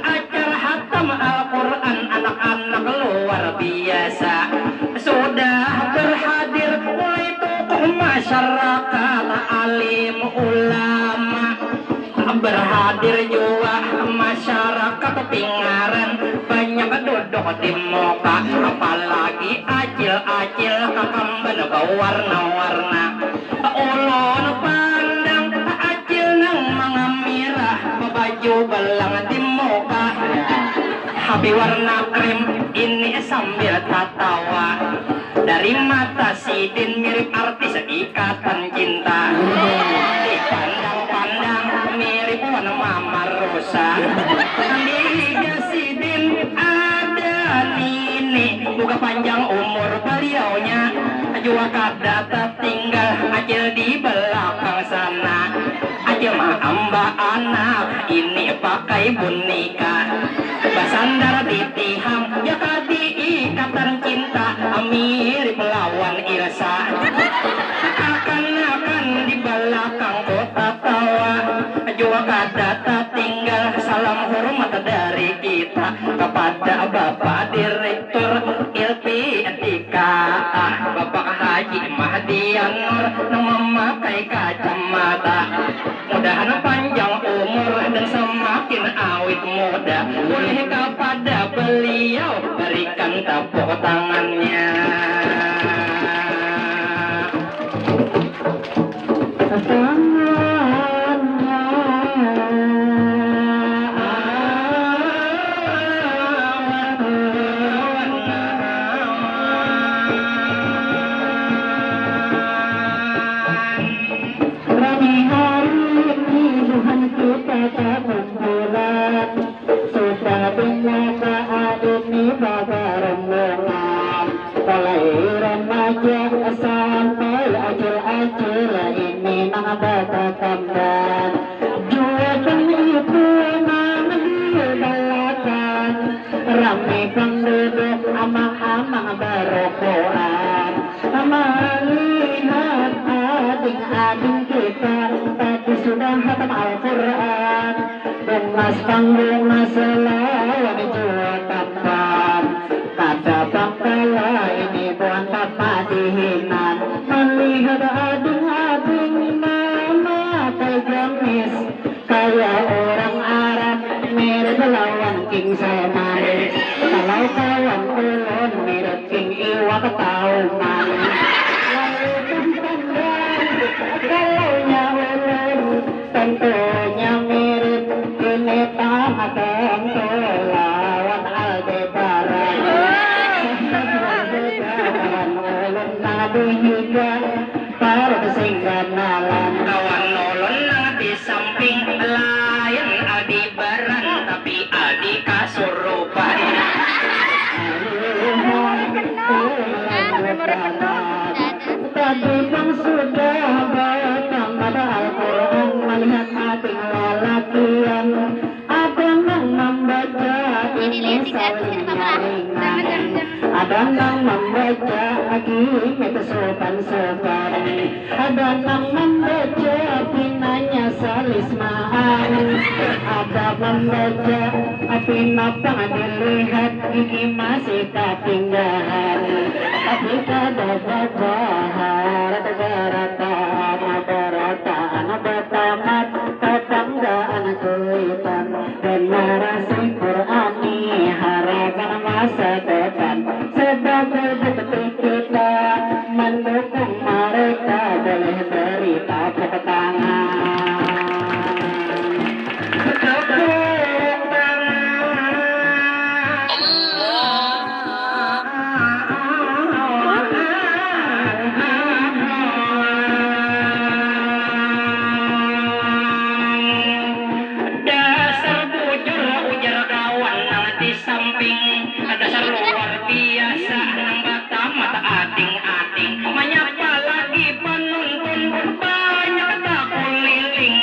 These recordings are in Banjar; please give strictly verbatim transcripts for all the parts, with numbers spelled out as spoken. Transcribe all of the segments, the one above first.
Acara hatam Al-Quran anak-anak luar biasa. Sudah berhadir mulai tokoh masyarakat, alim ulama. Berhadir jua masyarakat Pingaran, banyak duduk di muka, apalagi acil-acil kakamban bawarna-warna. Ulun pandang acil nang mangamirah, babaju belang di muka, habi warna krim, ini sambil tatawa. Dari mata sidin mirip artis Ikatan Cinta. Dipandang-pandang mirip wan Mama Rosa. Di higa sidin ada nini, muka panjang umur beliaunya, jua kada tatinggal acil di belakang sana. Acil mah amba anak ini pakai bunika, basandar di tihang, jaka di Ikatan Cinta, mirip lawan Irsa. Kakanakan di balakangku tatawa, jua kada tatinggal salam hormat dari kita kapada Bapak Direktur L P N T K A, Bapak Haji Mahdian Nur nang mamakai kacamata. Mudahan panjang umur dan samakin awit muda. Ulih kapada beliau barikan tapuk tangannya. Tangannya. Rami hari ini buhan kita takumpulan. Sudah di muka adini bagarombongan, mulai remaja sampai acil-acil ini nang batakamban. Jua pang itu nang di balakang, rami pang duduk amang-amang barokoan. Malihat ading-ading kita tadi sudah hatam Al-Quran. Bungas pang bungas lawan jua tampan. Kada pang kala ini buhan tapadihinan. Malihat ading-ading mamakai gamis kaya urang Arab, mirip lawan King Salman. Kalau kawan ulun mirip King Iwak Tauman. Lalu tentang kalau nya ulun tentunya mirip ini tang tentu lawan Aldebaran. Sebab berbeda lawan ulun nang di higa parut sing ganalan. Kawan ulun nang di samping lain Aldebaran tapi Aldi kasurupan. Tadi pang sudah batamat Al-Quran, malihat ading lalakian, ada nang mambaca ini salin nyaringan, ada nang mambaca lagi itu suban-suban. Ada nang mambaca pinanya salismaan, ada mambaca pina pang dilihat gigi masih kapinggahan, tapi kada babahar barataan, barataan batamat tatanggaan kuitan. Generasi Qurani harapan masa depan, sebagai bukti kita mendukung mereka, boleh beri tepuk tangan. Tepuk tangan. Dasar bujur, ujar kawan nang di samping. Dasar luar biasa nang batamat ading-ading. Manyapa lagi panuntun, banyak takuliling.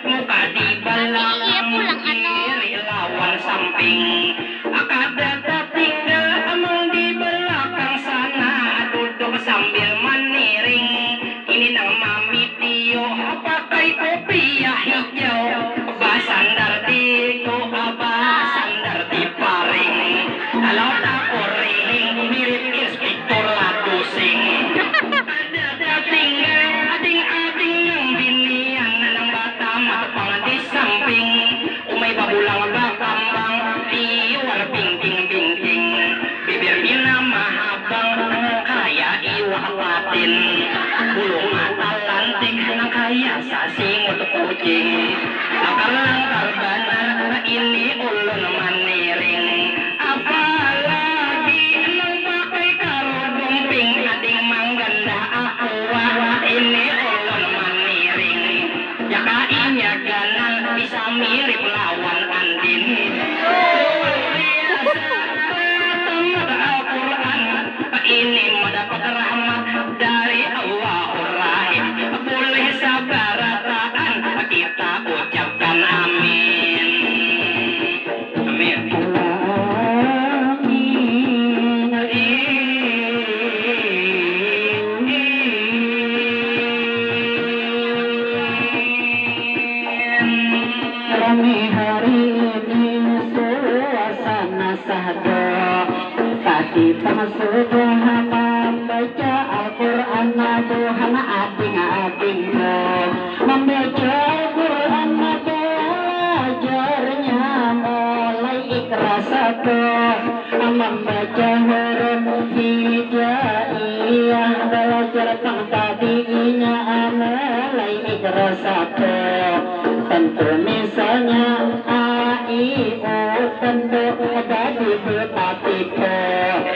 Muka di balakang, kiri lawan samping. Kada tatinggal mun di balakang sana, duduk sambil maniring. Ini nang mamidio pakai kopiah hijau, basandar di itu abah Kita sudah membaca Al-Quran, buhan ading-adingku. Membaca Al-Quran belajarnya mulai ikra satu, membaca huruf hijaiyah, belajar pang tadi inya mulai ikra satu. Tentu misalnya a, i, u, tentu jadi buta tipe.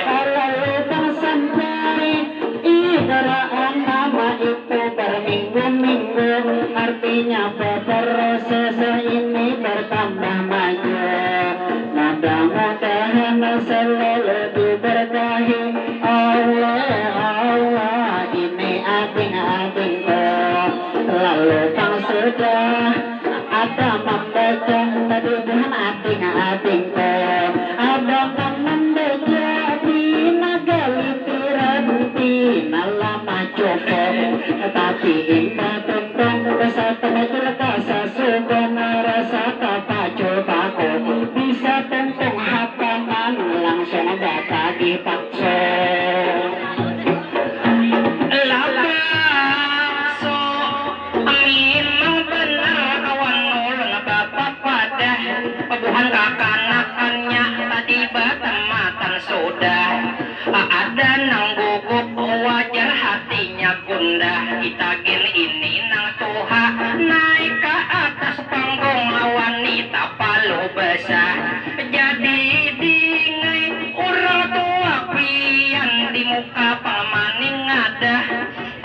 Lalu bang sampai ibarat nama itu berminggu-minggu, artinya berproses ini bertambah maju. Mudah-mudahan selalu diberkahi Allah, Allah ini ading-adingku. Lalu bang sudah ada membaca tadi buhan ading-adingku. Ada nang membaca pina galitiran, pina lama cukup. Tetapi imbah tuntung, rasa terjul kasa sudah narasa kapacul paku. Bisa tuntung hataman langsung batagih paksa. Labakso, memang benar kawan ulun bapak padah. Buhan kakanakannya tadi batamatan sudah. Ada nang gugup wajar hatinya gundah. Kita gin ini nang tuha naik ke atas panggung wanita palu basah. Jadi dingai orang tua pian di muka pamaning ngadah.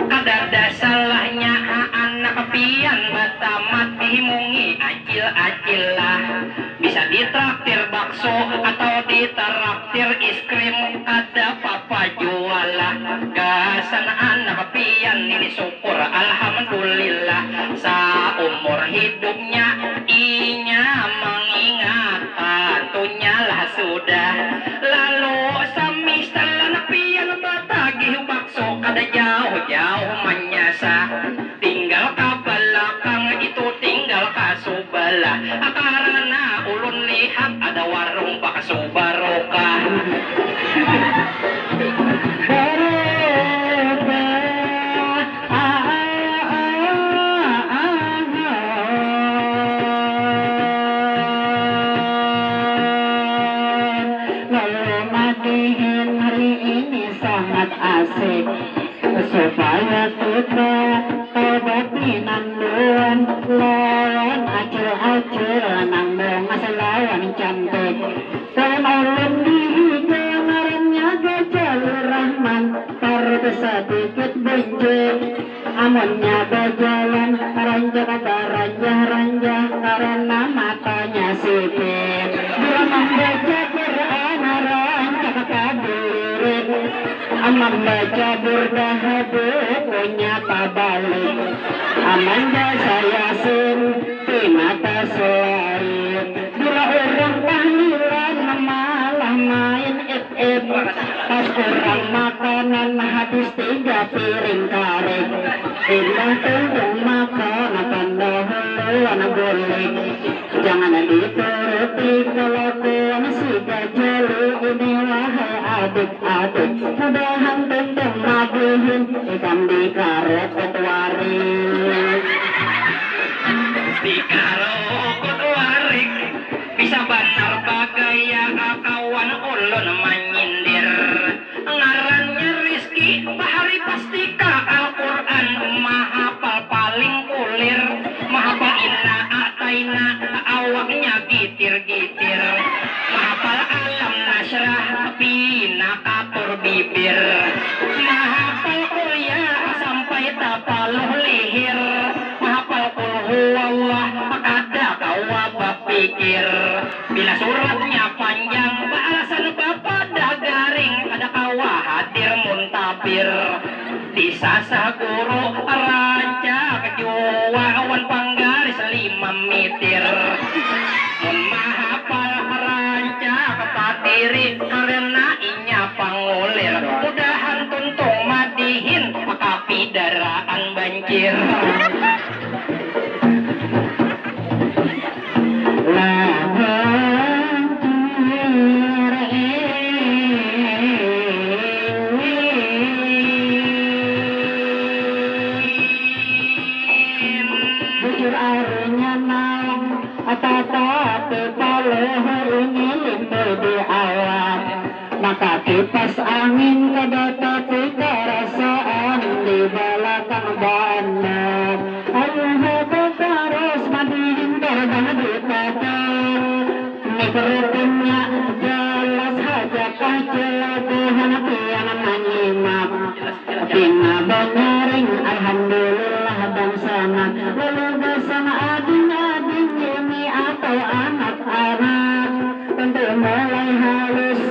Kadada salahnya anak pian batamat dihimungi acil-acil lah. Bisa ditraktir bakso atau ditraktir es krim, kada papa jua lah. Gasan anak pian ini syukur alhamdulillah. Saumur hidupnya inya mangingat tantunya lah sudah. Lalu samisalan pian batagih bakso kada jauh-jauh manyasah. Tinggal ka balakang itu tinggal ka subalah. Karana ulun lihat ada warung bakso barokah. Barokah. Ah, ah, ah, ah, ah. Lalu madihin hari ini sangat asik. Supaya kita tahu bapinanduan lawan acil-acil nang bungas lawan cantik. Kawan ulun di higa ngarannya Gajalur Rahman, parut sadikit buncit. Amunnya bajalan rancak baranjah-ranjah karana matanya sipit. Bila mambaca Quran rancak taburit. Mambaca Burdah bukunya tabalik. Mambaca Yasin pina taselait. Bila urang tahlilan malah main ip-ip. Pas urang makanan habis tiga piring karik. Imbah tuntung makan pandahuluan bulik. Jangan dituruti kelakuan si Gajali ini, wahai adik-adik. Mudahan tuntung madihin ikam dikarukut warik. Dikarukut warik. Bisa banar bagaya kawan ulun manyindir. Ngarannya Rizki Bahari, pastika Al-Quran mahapal paling kulir, mahapal ina ataina awaknya gitir-gitir, mahapal alam nasrah pina katur bibir, mahapal kuliah sampai tapaluh lihir, mahapal kulhuwallah kada kawa bapikir. Bila suratnya panjang, baalasan bapadah garing, kada kawa hadir muntabir. Disasah guru rancak jua wan panggaris lima mitir. Mun mahapal rancak padiri, karena inya pangulir. Mudahan tuntung madihin kapidaraan bancir. Lah hancur, eh. Pas angin kada tapi karasaan di balakang bana. Ayuha batarus madihin terbang di tata. Mikrofonnya jelas haja kah, kelebihan pian manyimak. Pina banyaring, alhamdulillah bangsanak. Lalu gasan ading-ading ini atau anak-anak, tentu mulai halus,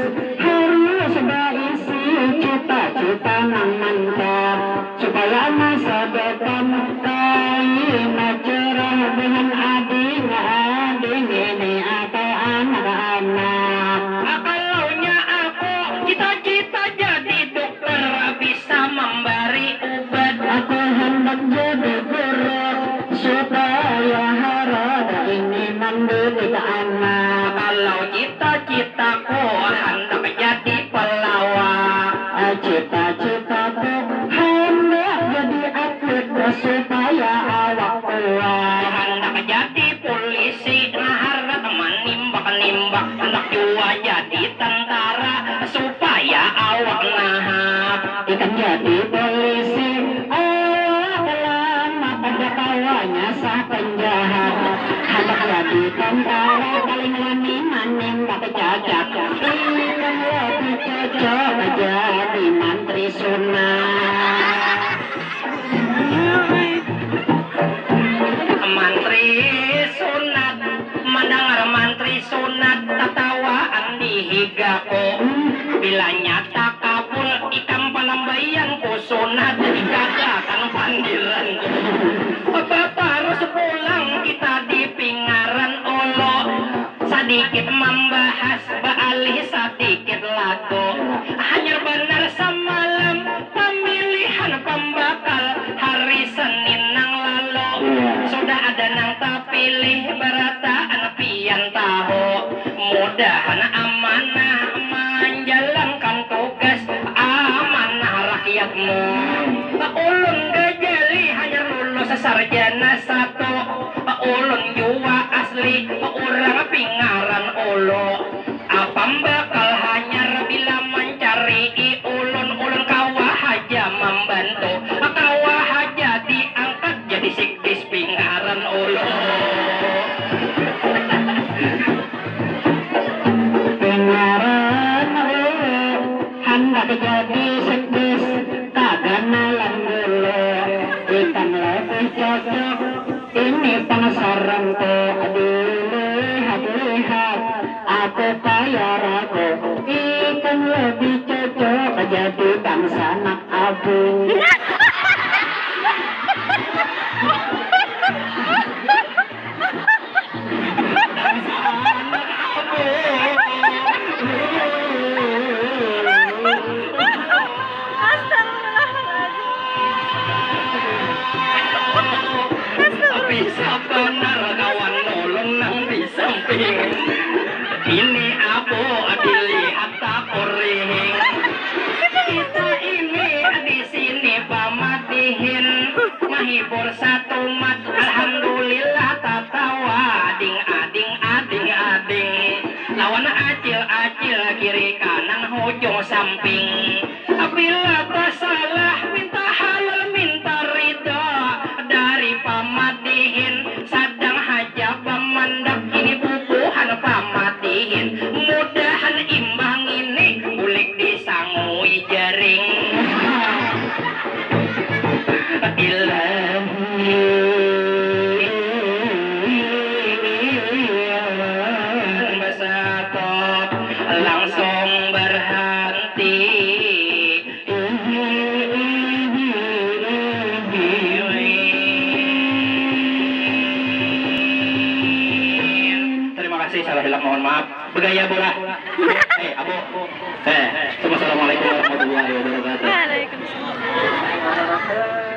harus baisi cita-cita nang mantap, supaya masa depan kaina cerah. Buhan ading-ading ini atau anak-anak. Kalaunya aku cita-cita jadi dokter, bisa memberi ubat. Aku hendak jadi guru supaya harada ini mendidik anak. Kalau cita-citaku hendak jadi pelawak. Cita-citaku hendak jadi atlet supaya awak kuat. Hendak jadi polisi, nah, harat manimbak-nimbak. Hendak jua jadi tentara supaya awak nahap. Ikam jadi polisi, awak lama pada kawanya sah penjahat. Handak jadi tentara paling wani manimbak cacak. Ikam lebih cocok jadi mantri sunat. Mantri sunat, mandangar mantri sunat, tatawaan di higaku. Bila nyata kabul ikam panambaianku sunat, kada akan pandiranku. Batarus pulang kita di Pingaran Ulu, sadikit mambahas, baalih sadikit lagu. Hanyar banar samalam pamilihan pambakal hari Senin nang lalu. Iya. Sudah ada nang tapilih barataan pian tahu. Mudahan amanah manjalankan tugas, amanah rakyatmu. Ulun Gajali hanyar lulus sarjana satu. Ulun jua asli urang Pingaran Ulu. Apam bakal hanyar bila mancarii ulun, ulun kawa haja mambantu, kawa haja diangkat jadi sikdis Pingaran Ulu. Pingaran Ulu handak jadi sikdis kaganalan dulu, ikam lebih cocok. Ini pang sarangku dilihat-lihat, aku kaya ragu, ikam lebih cocok jadi bangsanak abu. Bangsanak abu. Astagfirullahaladzim. Bisa banar kawan ulun nang di samping. Ini abu dilihat takurihing. Kita ini di sini pamatihin, mahibur satumat. Alhamdulillah tatawa ading, ading, ading, ading. Lawan acil-acil kiri kanan hujung samping. Bila tasalah minta halal minta ridha dari pamatihin, sadang haja bamandak ini bubuhan pamatihin. Mudahan imbah ngini bulik disangui jaring. Ilahi basatop langsung berhenti. Terima kasih, salah hilap mohon maaf. Begaya bola. Eh, Abu. Eh, assalamualaikum warahmatullahi wabarakatuh. Waalaikumsalam.